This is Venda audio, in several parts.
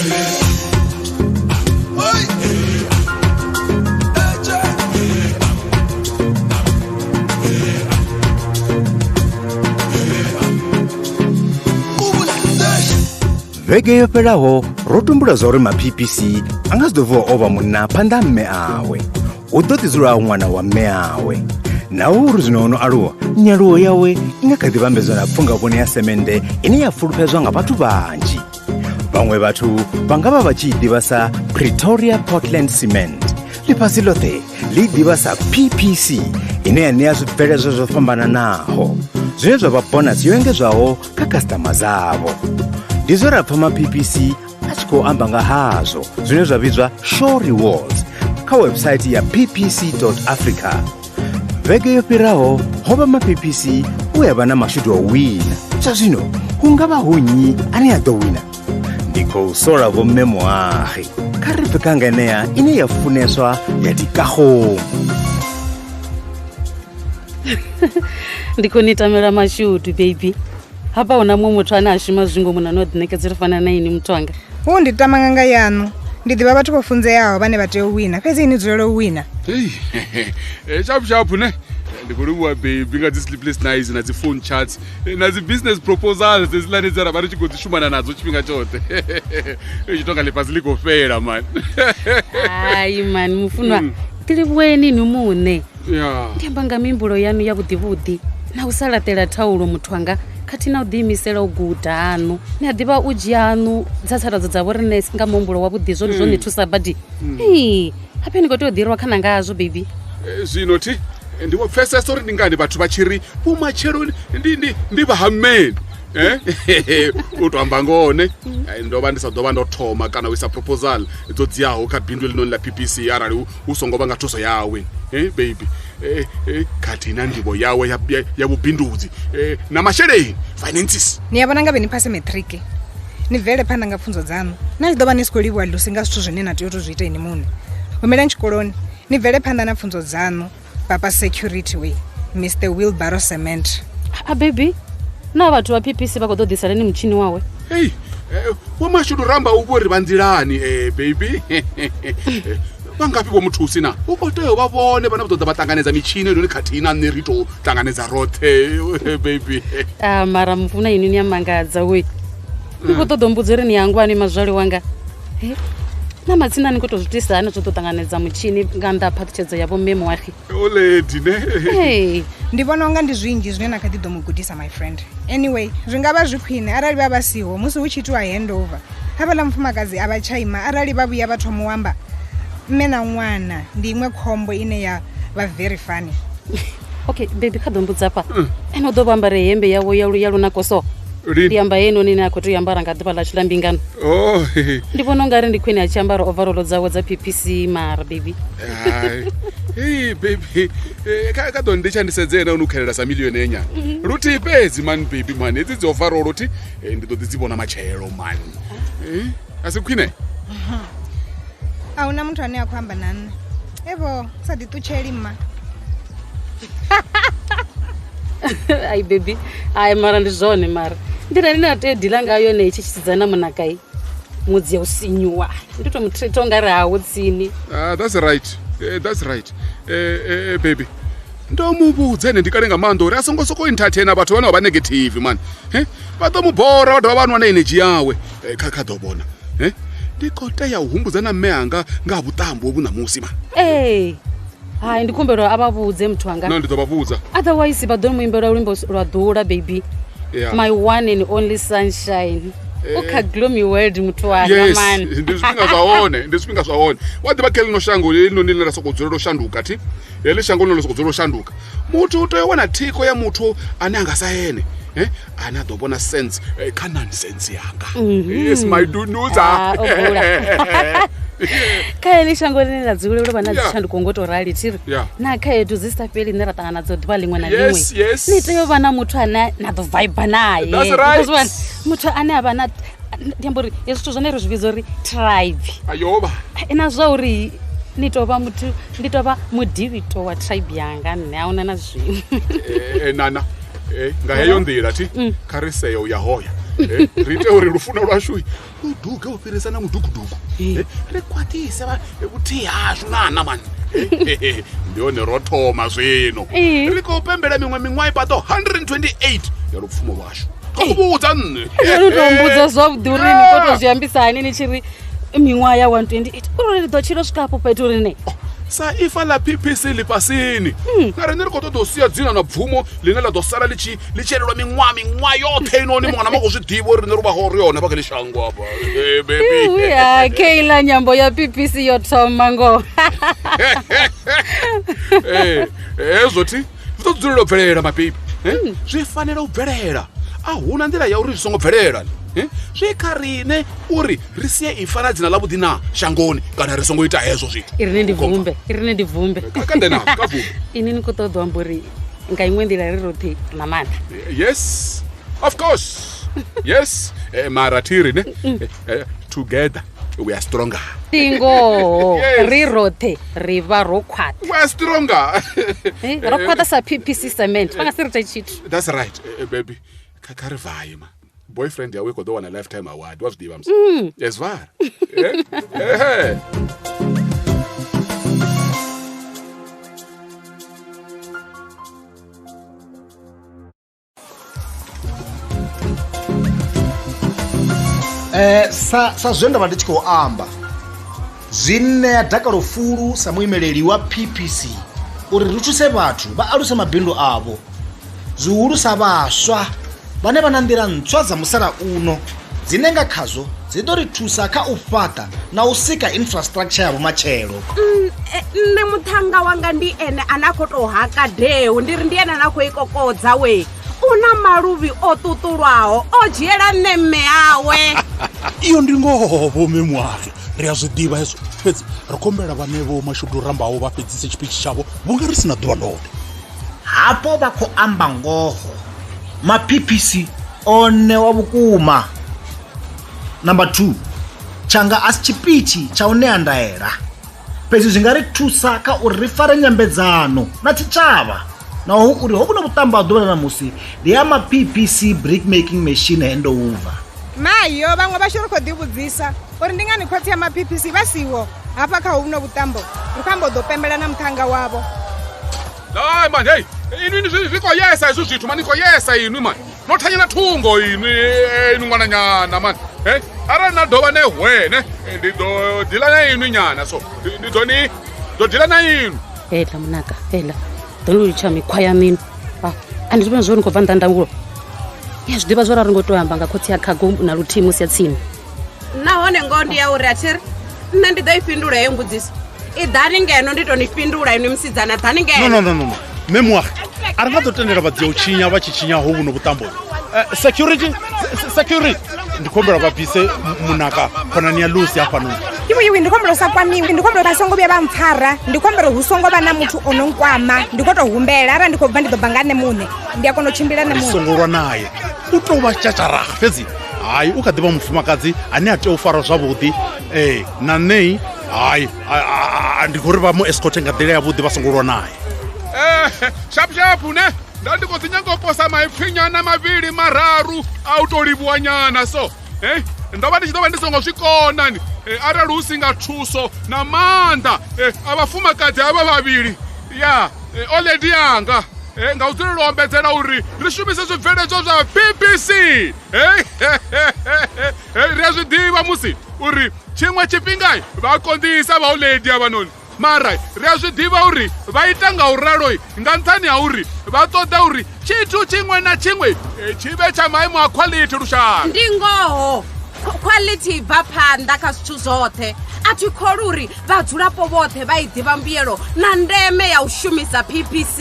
Vhege yo fhelaho ro tumbula zwa uri ma-PPC a nga si ḓo vuwa o vha munna phanḓa ha mme awe. Hu ḓo ḓi dzula ṅwana wa mme awe. Naho uri zwino ono aluwa, nyaluwo yawe i nga kha ḓi vhambedzwa na pfungavhone ya semende ine ya fulufhedzwa nga vhathu vhanzhi. Vhaṅwe vhathu vha nga vha vha tshi i ḓivha sa Pretoria Portland Cement. Ḽifhasi ḽoṱhe ḽi i ḓivha sa PPC ine ya ṋea zwibveledzwa zwo fhambananaho zwine zwa vha bonasi yo engedzwaho kha khasiṱama dzavho. Ndi zwe ra pfa ma PPC a tshi khou amba nga hazwo zwine zwa vhidzwa show rewards kha website ya ppc.africa. Vhege yo fhiraho ho vha ma PPC u ya vha na mashudu a u wina. Zwa zwino hu nga vha hu nnyi ane a ḓo wina? Ndi khou sola vho mme Moagi. Kha ri bve kha nganea ine ya funeswa ya dikagong. Ndi khou ni tamela mashudu baby. Hafha hu na muṅwe muthu ane a shuma zwi ngomu na no ḓiṋekedza ri fana na ini muthu wanga. Hu ndi tama nganga yaṋu. Ndi ḓivha vhathu vho funzeaho vhane vha tea u wina, fhedzi ini dzulela u wina. Hey, shapu shapu ne. Ndi khou livhuwa baby nga dzi sleepless nights na dzi phone chats na dzi business proposals hedziḽani dze ra vha ri tshi khou dzi shumana nadzo tshifhinga tshoṱhe. I tshi tonga ḽifhasi ḽi khou fhela man. Hai mani mufunwa, ḓi livhuweni inwi muṋe. Yeah. Ndi amba nga mihumbulo yaṋu ya vhuḓi vhuḓi na u sa laṱela thaulo muthu wanga khathihi na u ḓiimisela u guda haṋu. Ni a ḓivha u dzhia haṋu tsatsaladzo dza vho riṋe nga muhumbulo wavhuḓi zwone zwo ni thusa badi. Ee, hafhe ni khou tea u ḓirwa khana ngazwo baby. Zwino thi ndi vho pfesesa uri ndi ngani vhathu vha tshi ri vhumatshelo ndi vha ha mmeni. U to amba ngoho ne, ndo vha ndi sa ḓo vha ndo thoma kana u isa proposal dzo dziaho kha bindu ḽinoni ḽa PPC arali hu songo vha nga thuso yawe. Baby, khathihi na ndivho yawe ya vhubindudzi na masheleni finances. Ni a vhona nga vhe ni phase matric ni bvele phanḓa nga pfunzo dzaṋu, na tshi ḓo vha ni si khou livhuwa Lucy nga zwithu zwine na tea u tou zwi ita ini muṋe. Humelani tshikoloni ni bvele phanḓa na pfunzo dzaṋu. Papa security we Mr Wheelbarrow Cement. A baby, na vhathu vha PPC vha khou ḓo ḓisa lini mutshini wawe? Hey, vho Mashudu ramba u vho ri vha nḓilani baby. Vha ngafhi vho muthusi na? U khou tea u vha vhone vhane vha ḓo ḓa vha ṱanganedza mitshini heinoni khathihi na nṋe ri tou ṱanganedza roṱhe baby. Ah, mara mufuna inwi ni a mangadza we. Ni khou ṱoḓa u mbudza uri ni hangwani mazwale wanga? He? Na matsina ni khou tou zwi itisa hani zwo ḓo ṱanganedza mutshini nga nnḓa ha phaṱhutshedzo ya vho mme Moagi? O lady ne. Hey. Ndi vhona unga ndi zwinzhi zwine na kha ḓi ḓo mu gudisa my friend. Anyway, zwi nga vha zwi khwine arali vha vha siho musi hu tshi itiwa handover. Havhaḽa mufumakadzi a vha tsha ima arali vha vhuya vha thoma u amba mme na ṅwana ndi iṅwe khombo ine ya vha very funny. Okay, baby kha ḓo mbudza hafha. Ene u ḓo vha ambare hembe yawe ya lunako so. Lini? Ndi amba heinoni ine a khou tea u ambara nga ḓuvha ḽashu ḽa mbingano. Oh. Ndi vhona ungari ndi khwine a tshi ambara overall dzawe dza PPC mara baby. Hai. Hey baby, kha ḓo ndi tsha ndi sedze ena u khelela sa millionaire nyana. Luthihi fhedzi man baby man, hedzi dzi overall thi ndi ḓo ḓi dzi vhona matshelo man. A si khwine? A huna muthu ane a khou amba na nṋe. Evo, sa ḓi ṱutsheli mma. Ai baby, ai mara ndi zwone mara. Nḓila ine na tea u deala ngayo yone itshi tshisidzana munakai. Mudzia u sinyuwa. Ndi to mu treat ungari haho tsini. Ah, that's right. That's right. Baby. Ndo mu vhudza ene ndi kale nga maanḓa uri a songo sokou entertainer vhathu vhane vha vha negative man. Vha ḓo mu bora vha dovha vha nwa na energy yawe. Kha ḓo vhona. Ndi khou tea u humbudza na mme anga nga ha vhuṱambo hovhu ṋamusi man. Ee. Hai ndi khumbelo a vha vhudze muthu wanga. No ndi ḓo vha vhudza. Otherwise vha ḓo mu imbela luimbo lwa ḓula baby. Yeah. My one and only sunshine. U kha gloomy world muthu wanga Yes, man. ndi zwifhinga zwa hone, ndi zwifhinga zwa hone. Wa ḓivha kha ḽino shango helinoni ḽine ra sokou dzulela u shanduka thi. Heḽi shango ḽino ḽi sokou dzulela u shanduka. Muthu u tea u wana thikho ya muthu ane a nga sa ene. Ane a ḓo vhona sense kha nonsense yanga. Yes my dunuza. Ah, o bula. Kha heḽi shango ḽine ḽa dzulela u vha na dzitshanduko ngo to rali thiri. Na khaedu dzi sa fheli ine ra ṱangana nadzo ḓuvha ḽiṅwe na ḽiṅwe. Ni tea u vha na muthu ane na ḓo vibe naye. That's right. Because muthu ane a vha na ndi amba uri hezwi zwithu zwine ri zwi vhidza uri tribe. Ayovha. Na zwa uri ni tou vha muthu, ndi tou vha mudivhito wa tribe yanga nṋe a huna na zwiṅwe. Nana, nga heyo nḓila thi kha ri seyo ya hoya. Ri ite uri lufuno lwashu lu duge u fhirisa na mudugudugu. Ri khwaṱhise vhuthihi hashu na mani. Ndi hone ro thoma zwino. Ri khou pembela miṅwe miṅwaha i paḓaho 128 ya lupfumo lwashu. Khou vhudza nṋe. Ri tou mbudza zwavhuḓi uri ni khou tou zwi ambisa hani ni tshi ri miṅwaha ya 128 uri ri ḓo tshila u swika hafho fhethu rine. Sa ifa ḽa PPC ḽifhasini. Na riṋe ri khou ṱoḓa u sia dzina na bvumo ḽine ḽa ḓo sala ḽi tshi ḽi tshi elelwa miṅwaha miṅwaha yoṱhe inoni muṅwe na muṅwe khou zwi ḓivha uri riṋe ro vha ri hone hafha kha ḽi shango hafha. Baby. Ya keiḽa nyambo ya PPC yo thoma ngoho. Hezwo thi zwi ḓo dzulela u bvelela mabebi. Zwi fanela u bvelela. A huna nḓila ya uri zwi songo bvelela. Zwi kha riṋe uri ri sie ifa na dzina ḽavhuḓi na shangoni kana ri songo ita hezwo zwithu. I rine ndi vumbe, i rine ndi vumbe. Ka ndena, ka vumbe. Ini ni khou ṱoḓa u amba uri nga iṅwe nḓila ri roṱhe na maanḓa. Yes, of course. Yes, mara thi rine together we are stronger. Ndi ngoho, Yes. ri roṱhe ri vha ro khwaṱha. We are stronger. Ro khwaṱha sa PPC cement, vha nga si ri ite tshithu. That's right, baby. Kha ri vaye ma. Boyfriend yawe i khou ḓo wana lifetime award, wa zwi ḓivha musi. Yes, var. Sa zwe nda vha ndi tshi khou amba, zwi ṋea dakalo fulu sa muimeleli wa PPC uri ri thuse vhathu vha aluse mabindu avho, zwihulu sa vhaswa vhane vha na nḓila ntswa dza musalauno dzine nga khazwo dzi ḓo ri thusa kha u fhaṱa na u sika infrastructure ya vhumatshelo. Nṋe muṱhannga wanga ndi ene ane a khou tou haka deu, ndi ri ndi ene ane a khou i kokodza we. U na maluvhi o ṱuṱulwaho o dzhiela nṋe mme awe. Iyo ndi ngoho vho mme Muagi, ri a zwi ḓivha hezwo, fhedzi ri khou humbela vhane vho Mashudu Rambaho vha fhedzise tshipitshi tshavho vhunga ri si na ḓuvha ḽoṱhe. Hafho vha khou amba ngoho, ma PPC o ṋewa vhukuma. Number 2, tshanga a si tshipitshi tsha u ṋea ndaela, fhedzi zwi nga ri thusa kha uri ri fare nyambedzano na tshitshavha. Naho uri ho vhuno vhuṱambo ha ḓuvha ḽa ṋamusi ndi ya ma PPC brick making machine handover. Mayo vhaṅwe vhashu ri khou ḓivhudzisa uri ndi ngani khotsi ya ma PPC vha siho hafha kha hovhuno vhuṱambo, ri khou amba u ḓo pembela na muṱhannga wavho. Hai man, hey, inwi zwi khou yesa hezwi zwithu man, ni khou yesa inwi man. No thanyela thungo inwi, inwi ṅwananyana man. Arali na dovha ne hwene, ndi ḓo dila na inwi nyana, so ndi ḓo ni ḓo dila na inwi. Hela munaka, hela. Ḓo ni litsha mikhwa ya mini. A ndi zwi vhona zwo ni khou bva nnḓa ndangulo. Ya zwi ḓivha zwo ra ri ngo tou amba nga khotsi ya khago na luthihi musi ya tsini. Nahone ngoho ndi ya uri a thi ri nṋe ndi ḓo i fhindula heyo mbudziso. I ḓani ngeno ndi to ni fhindula inwi musidzana, ḓani ngeno. No. Mme Muagi, a ri nga ḓo tendela vhadzia u tshinya vha tshi tshinya ho vhuno vhuṱambo. Security, security. Ndi khou humbela vha bvise Munaka khonani ya Lucy hafhanoni. Iwe, iwe, ndi khou humbela u sa kwamiwe, ndi khou humbela vha songo vhuya vha mpfara, ndi khou humbela hu songo vha na muthu o no nkwama, ndi khou tou humbela arali ndi khou bva ndi ḓo bva nga nṋe muṋe, ndi a kona u tshimbila nṋe Ri muṋe. songo lwa naye, u tou vha tshatsharaga fhedzi hai u kha ḓi vha mufumakadzi ane a tea u farwa zwavhuḓi. Na nṋe hai ndi khou ri vha mu escorte nga nḓila yavhuḓi vha songo lwa naye. Sharp sharp ne, nda ndi khou ḓi nyaga u posa maipfi nyana mavhili mararu a u tou livhuwa nyana so. Ndo vha ndi tshi ḓo vha ndi songo zwi kona ni, arali hu si nga thuso na maanḓa a vhafumakadzi havha vhavhili ya already yanga nga u dzulela u ombedzela uri ri shumise zwibveledzwa zwa PPC. Ri a zwi ḓivha musi uri tshiṅwe tshifhinga vha konḓisa vha already havhanoni, mara ri a zwi ḓivha uri vha ita nga u ralo nga nṱhani ha uri vha ṱoḓa uri tshithu tshiṅwe na tshiṅwe tshi vhe tsha maimo a quality lushaka. Ndi ngoho, quality i bva phanḓa kha zwithu zwoṱhe. A thi kholwi uri vhadzulapo vhoṱhe vha i ḓivha mbuyelo na ndeme ya u shumisa PPC.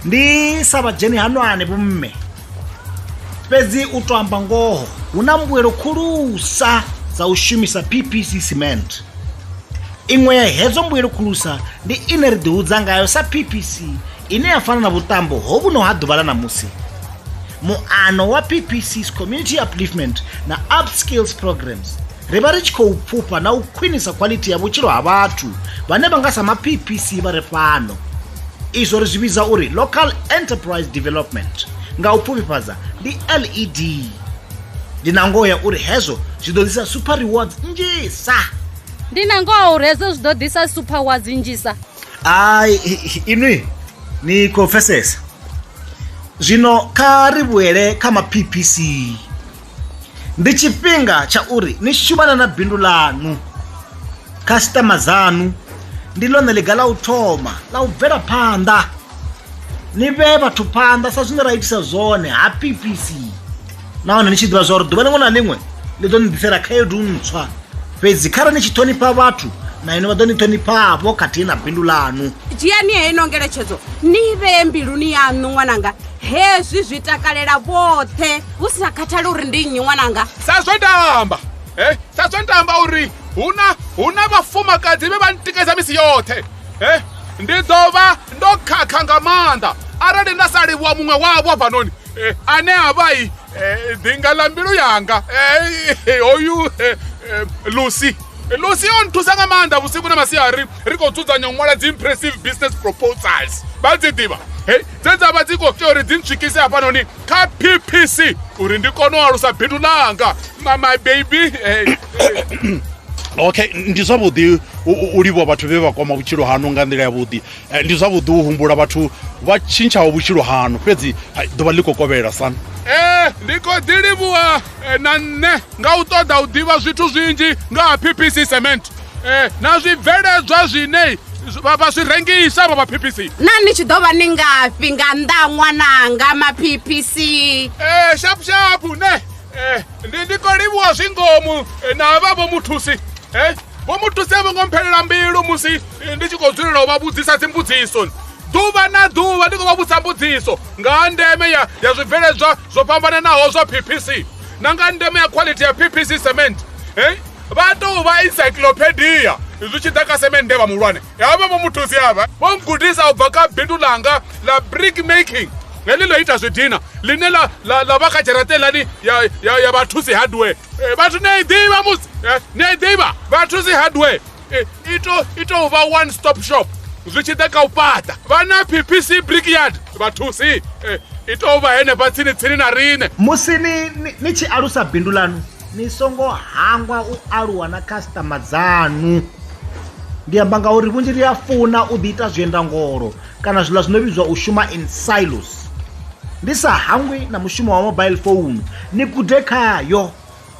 Ndi sa vha dzheni hanwane vhomme, fhedzi u to amba ngoho hu na mbuelo khulusa dza u shumisa PPC cement. Iṅwe ya hedzo mbuelo khulusa ndi ine ri ḓihudza ngayo sa PPC, ine ya fana na vhuṱambo hovhuno ha ḓuvha ḽa ṋamusi. Muano wa PPC's Community Upliftment na Upskills Programs ri vha ri tshi khou pfufha na u khwinisa quality ya vhutshilo ha vhathu vhane vha nga sa ma PPC vha re fhano. Izwo ri zwi vhidza uri Local Enterprise Development, nga u pfufhifhadza ndi LED. Ndi na ngoho ya uri hezwo zwi ḓo ḓisa super rewards nnzhisa. Ndi na ngoho uri hezwo zwi ḓo ḓisa super awards nnzhisa. Ai, inwi ni khou pfesesa. Zwino kha ri vhuele kha ma PPC. Ndi tshifhinga tsha uri ni shumane na bindu ḽanu. Khasiṱama dzanu ndi ḽone ḽiga ḽa u thoma ḽa u bvela phanḓa. Ni vhee vhathu phanḓa sa zwine ra itisa zwone ha PPC. Nahone ni tshi ḓivha zwa uri ḓuvha ḽiṅwe na ḽiṅwe ḽi ḓo ni ḓisela khaedu ntswa. Fhedzi kharali ni tshi ṱhonifha vhathu, na inwi vha ḓo ni ṱhonifhavho khathihi na bindu ḽanu. Dzhiani heino ngeletshedzo ni i vhee mbiluni yaṋu ṅwananga. Hezwi zwi takalela vhoṱhe hu sa khathali uri ndi nnyi ṅwananga. Sa zwe nda amba, eh, sa zwe nda amba uri hu na hu na vhafumakadzi vhe vha ntikedza misi yoṱhe. Eh, ndi ḓo vha ndo khakha nga maanḓa arali nda sa livhuwa muṅwe wavho hafhanoni eh, ane a vha i eh, ḓinga ḽa mbilu yanga eh, hoyu eh, eh, Lucy. Lucy o nthusa nga maanḓa vhusiku na masiari ri khou dzudzanya u ṅwala dzi impressive business proposals vha dzi ḓivha hey, dze dza vha dzi khou tea uri dzi ntswikise hafhanoni kha PPC uri ndi kone u alusa bindu ḽanga my baby hey, hey. Okay, ndi zwavhuḓi u livhuwa vhathu vhe vha kwama vhutshilo haṋu nga nḓila yavhuḓi. Ndi zwavhuḓi u humbula vhathu vha tshintshaho vhutshilo haṋu, fhedzi ḓuvha ḽi khou kovhela san. Ndi khou ḓi livhuwa na nṋe nga u ṱoḓa u ḓivha zwithu zwinzhi nga ha PPC Cement na zwibveledzwa zwine vha zwi rengisa vha vha PPC. Na ni tshi ḓo vha ni ngafhi nga nnḓa ṅwananga ma PPC? Shapu shapu ne. Ndi khou livhuwa zwi ngomu na vha vho muthusi. Vho muthusi a vho ngo mphelela mbilu musi ndi tshi khou dzulela u vha vhudzisa dzimbudziso. Ḓuvha na ḓuvha ndi khou vha vhudza mbudziso nga ha ndeme ya zwibveledzwa zwo fhambananaho zwa PPC na nga ndeme ya quality ya PPC cement. Vha tou vha encyclopedia zwi tshi ḓa kha semende vha muhulwane. Havha vho muthusi havha vho ngudisa u bva kha bindu ḽanga ḽa brick making heḽi ḽo ita zwidina ḽine ḽa vha kha dzharaṱelani ya vhathusi hardware. Vhathu ni a i ḓivha musi ni a i ḓivha vhathusi hardware i tou vha one stop shop zwi tshi ḓa kha u fhaṱa. Vha na PPC brickyard vhathusi i tou vha henefha tsini tsini na riṋe. Musi ni tshi alusa bindu ḽanu ni songo hangwa u aluwa na khasiṱama dzanu. Ndi amba ngauri vhunzhi ri a funa u ḓi ita zwiendangolo kana zwiḽa zwino vhidzwa u shuma in silos. Ndi sa hangwi na mushumo wa mobile phone, ni gude khayo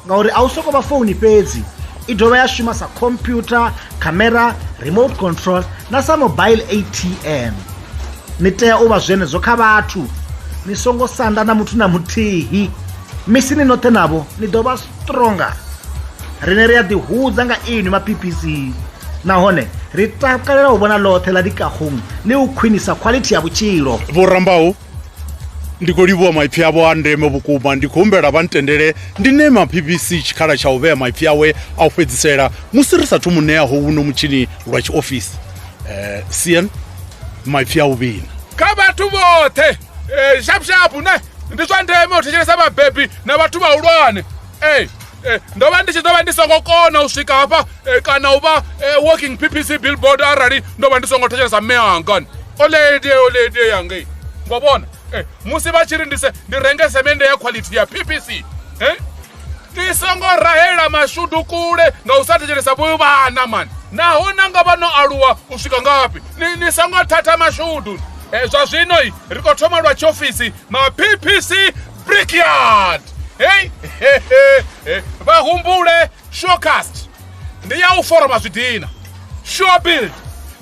ngauri a u sokou vha founi fhedzi, i dovha ya shuma sa computer, camera, remote control na sa mobile ATM. Ni tea u vha zwenezwo kha vhathu, ni songo sanda na muthu na muthihi. Misi ni noṱhe navho ni ḓo vha stronger. Rine ri a ḓihudza nga inwi ma PPC nahone ri takalela u vhona ḽoṱhe ḽa dikagong ḽi u khwinisa quality ya vhutshilo. Vho Rambau, ndi khou livhuwa maipfi avho a ndeme vhukuma. Ndi khou humbela vha ntendele ndi ṋee ma PPC tshikhala tsha u vhea maipfi awe a u fhedzisela musi ri sathu mu ṋeaho huno mutshini lwa tshiofisi. Sian, maipfi a u vhina kha vhathu vhoṱhe. Shapu shapu ne ndi zwa ndeme u thetshelesa vhabebi na vhathu vhahulwane. Ndo vha ndi tshi ḓo vha ndi songo kona u swika hafha kana u vha working PPC billboard arali ndo vha ndi songo thetshelesa mme anga. Oledi yanga ngo vhona musi vha tshi ri ndi renge semende ya quality ya PPC. Ndi songo rahela mashudu kule nga u sa thetshelesa vho vhana mani. Naho nanga vha no aluwa u swika ngafhi ni songo thatha mashudu. Zwa zwino ri khou thoma lwa tshiofisi ma PPC brickyard. Hey, vha humbule showcast ndi ya u foroma zwidina, sure build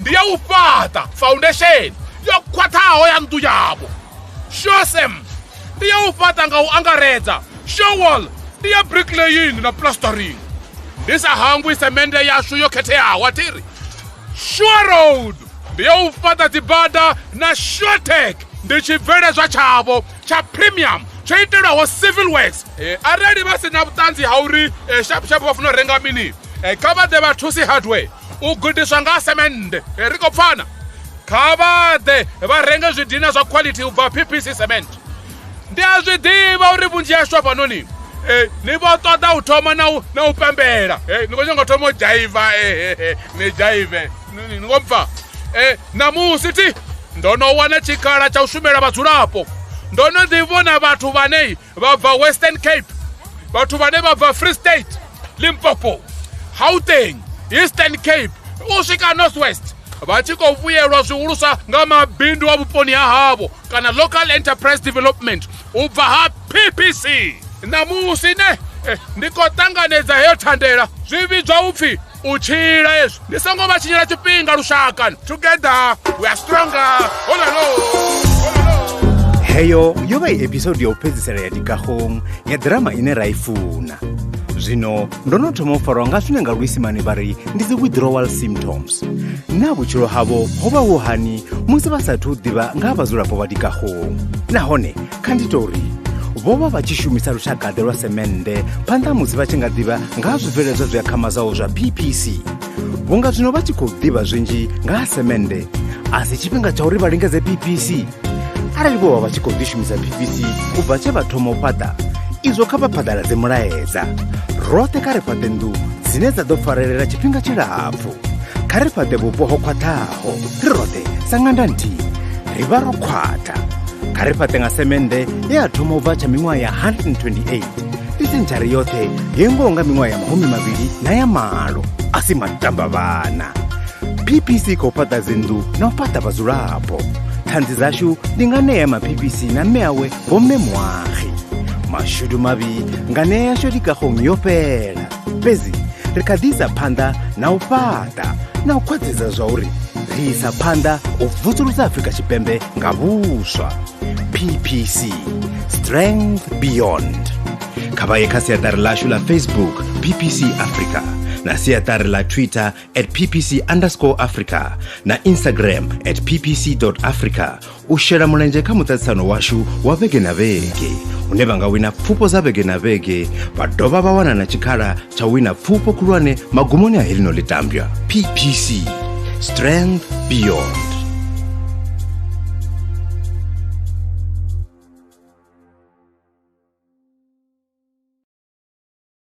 ndi ya u fhaṱa foundation yo khwaṱhaho ya nnḓu yavho, showsem ndi ya u fhaṱa nga u angaredza, showwall ndi ya bricklaying na plastering. Ndi sa hangwi semende yashu yo khetheaho athiri sure road ndi ya u fhaṱa dzibada na suretech ndi tshibveledzwa tshavho tsha premium tsho itelwaho civil works. Arali vha si na vhuṱanzi ha uri shapu shapu vha funa u renga mini, kha vha ḓe vha thusi hardware u gudiswa nga semende. Ri khou pfana, kha vha ḓe vha renge zwidina zwa quality u bva PPC cement. Ndi a zwi ḓivha uri vhunzhi hashu hafhanoni ni vho ṱoḓa u thoma na u pembela. Ni khou nyanga u thoma u dzhaiva, ni dzhaive ni khou mpfa. Namusi thi ndo no wana tshikhala tsha u shumela vhadzulapo. Ndo no ḓi vhona vhathu vhane vha bva Western Cape, Vhathu vhane vha bva Free State, Limpopo, Gauteng, Eastern Cape u swika North West vha tshi khou vhuyelwa zwihulusa nga mabindu a vhuponi ha havho kana local enterprise development u bva ha PPC. Ṋamusi ne ndi khou ṱanganedza heyo thandela, zwi vhidzwa upfhi u tshila hezwi. Ndi songo vha tshinyela tshifhinga lushaka. Together we are stronger. Hololo. Heyo yo vha i episode ya u fhedzisela ya Dikagong ya ḓirama ine ra i funa. Zwino ndo no thoma u farwa nga zwine nga luisimane vha ri ndi dzi withdrawal symptoms. Na vhutshilo havho ho vha hu hani musi vha sathu u ḓivha nga ha vhadzulapo vha Dikagong? Nahone kha ndi tou ri vho vha vha tshi shumisa lushakaḓe lwa semennde phanḓa musi vha tshi nga ḓivha nga ha zwibveledzwa zwi akhamadzaho zwa PPC. Vhunga zwino vha tshi khou ḓivha zwinzhi nga ha semennde, a si tshifhinga tsha uri vha lingedze PPC. Arali vho vha vha tshi khou ḓi shumisa PPC u bva tshe vha thoma u fhaṱa, izwo kha vha phaḓaladze mulaedza. Roṱhe kha ri fhaṱe nnḓu dzine dza ḓo farelela tshifhinga tshilapfu. Kha ri fhaṱe vhupo ho khwaṱhaho, ri roṱhe sa ṅanda nthihi ri vha ro khwaṱha. Kha ri fhaṱe nga semennde ye ya thoma u bva tsha miṅwaha ya 128, ndi sentshari yoṱhe yo ingwaho nga miṅwaha ya 28 na ya malo, a si matamba vhana. PPC i khou fhaṱa dzinnḓu na u fhaṱa vhadzulapo. Ṱhanzi dzashu ndi nganea ya ma-PPC na mme awe Vho Mme Moagi. Mashudu mavhi, nganea yashu ya Dikagong yo fhela. Fhedzi ri kha ḓi isa phanḓa na u fhaṱa na u khwaṱhisedza zwa uri ri isa phanḓa u vusuludza Afrika Tshipembe nga vhuswa. PPC, Strength Beyond. Kha vha ye kha siaṱari ḽashu ḽa Facebook PPC Africa na siaṱari ḽa Twitter at PPC underscore Africa na Instagram at PPC dot Africa u shela mulenzhe kha muṱaṱisano washu wa vhege na vhege, hune vha nga wina pfufho dza vhege na vhege vha dovha vha wana na tshikhala tsha u wina pfufho khulwane magumoni a helino ḽitambwa. PPC, Strength Beyond.